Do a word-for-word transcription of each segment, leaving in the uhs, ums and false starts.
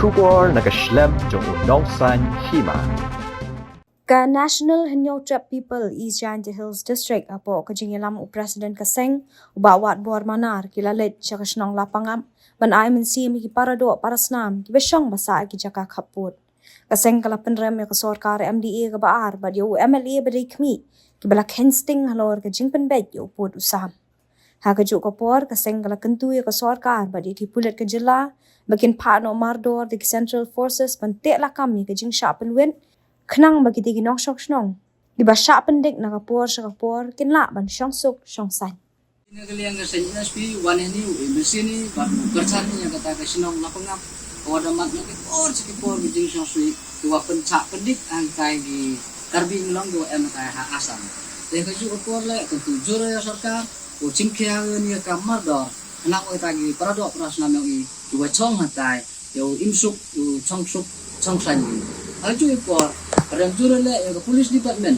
Khubor na ka shlem jong u nongsan hima. Ka National Hynñiewtrep People East Jaintia Hills District hapoh ka jingïalam u President ka seng, u Bah Watbor Manar, ki la leit sha ka shnong Lapangap ban ai mynsiem ïa ki paradoh parasnam kiba shong ba sah ki jaka khappud. Ka seng ka la pynrem ïa ka sorkar M D A kaba ar bad ïa u M L A ba dei khmih, kiba la kheiñ sting halor ka jingpynbeit ïa u pud u sam. Ha kajuh ka por, ka seng ka la kyntu ïa ka sorkar bad ïa ki pulit ka jylla ba kin phah noh mardor da ki Central Forces ban teh lakam ïa ka jingshah pynwit, khnang ba kitei ki nongshong shnong kiba shah pyndik na ka por sha ka por kin lah ban shong suk shong saiñ. Na ka liang ka seng N S P, wan hangne u Embassy ni bad u kyrchan ïa kata ka shnong Lapangap, ka wa da mad na ki por sha ki por ka jingshong sui, ki wa pynshah pyndik hangtai ki Karbi Anglong ki wa em hangtai ha Assam. Te kajuh ka por leh, kyntu jur ïa sorkar, u chimkhia ïa ni ka mardor, khnang wa kata ki paradoh parasnam ïong i, ki wa chong hangtai, ïa u im suk, ïa u chong suk chong saiñ. Ha kajuh ka por, ka rem jur leh ïa ka Police Department,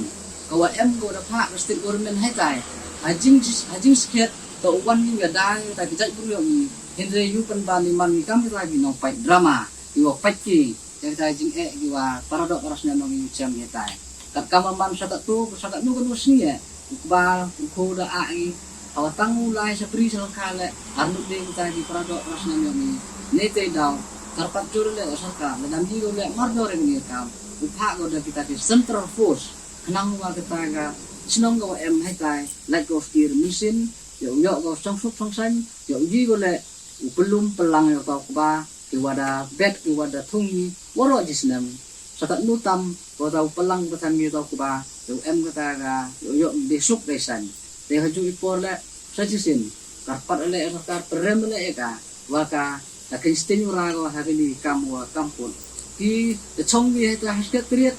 ka wa em ka wa da phah ka State Government hangtai. Ha jing, ha jingskhiat, to u wan ïa da ïa kata ki jaitbru ïong i, hynrei ïa u pynban i man i kam kita ki nongpeit drama, ki wa peit ki ïa kata ki jingeh ki wa paradoh parasnam ïong i u chem hangtai. Katkam man sha katto, sha katno katno sngi eh, u kba u kho da ah i, ha wa tang u lai shapri sha lyngkha leh, arngut dei kita ki paradoh parasnam ïong i. Neitei daw, kyrpad jur leh ïa sorkar, lada ym ji ruh leh mardor ïa kane ka kam, u phah ko da kita ki Central Force, khnang wa kata ka shnong ka wa em hangtai, lait ko stir mynsiem, ïa u ïoh ko chong suk chong saiñ, ïa u ji ko leh, u pynlum pynlang ïa uta u kba, ki wa da bet, ki wa da thung i, waroh ji snem. Sa katno tam, wa uta u pynlang ba than ïa uta u kba, ïa u em kata ka, ïa u ïoh dei suk dei saiñ. Te ha kajuh i por leh, sa shisien, kyrpad leh ïa sorkar, pynrem leh ïa ka, wa ka, da kheiñ sting u ra ko ha kane ka kam wa kam pud. Ki, da chong ki hangtai ha Secretariat,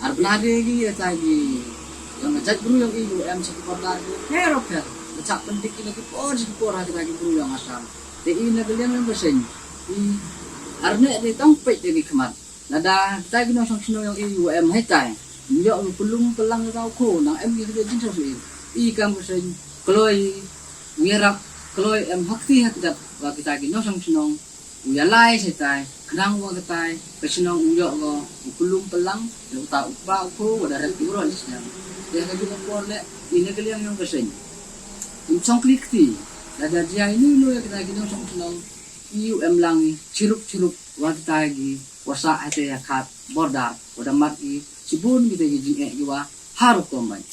ar bla de ki hangtai ki, ïong ka jaitbru ïong i u em sha ki border ki, pher pher, da shah pyndik ki na ki por sha ki por ha kita ki bru ïong Assam. Te i na ka liang ïong ka seng, i ar ne de tang peit de ki khmat. Lada kita ki nongshong shnong ïong i u em hangtai, ym ïoh u pynlum pynlang ïa uta u kho, nang em ki ka jingshong shnong i, i kam ka seng, kloi, u ïarap, kloi em ha kti ha kjat, wa kita ki nongshong shnong, u ïalai hangtai, khnang wa katai, ka shnong u ïoh ko, u pynlum pynlang, ïa uta u kba u kho, wa da rep ki waroh ji snem. Te ha kajuh ka por leh, i na ka liang ïong ka seng, im chong kli kti, lada jia ino ino ïa kita ki nongshong shnong, i u em lang i, chirup chirup, wa kita ki, wa sah hangtai ha khat, border, wa da mad i, shibun kita ki jingeh ki wa, ha rukom bad.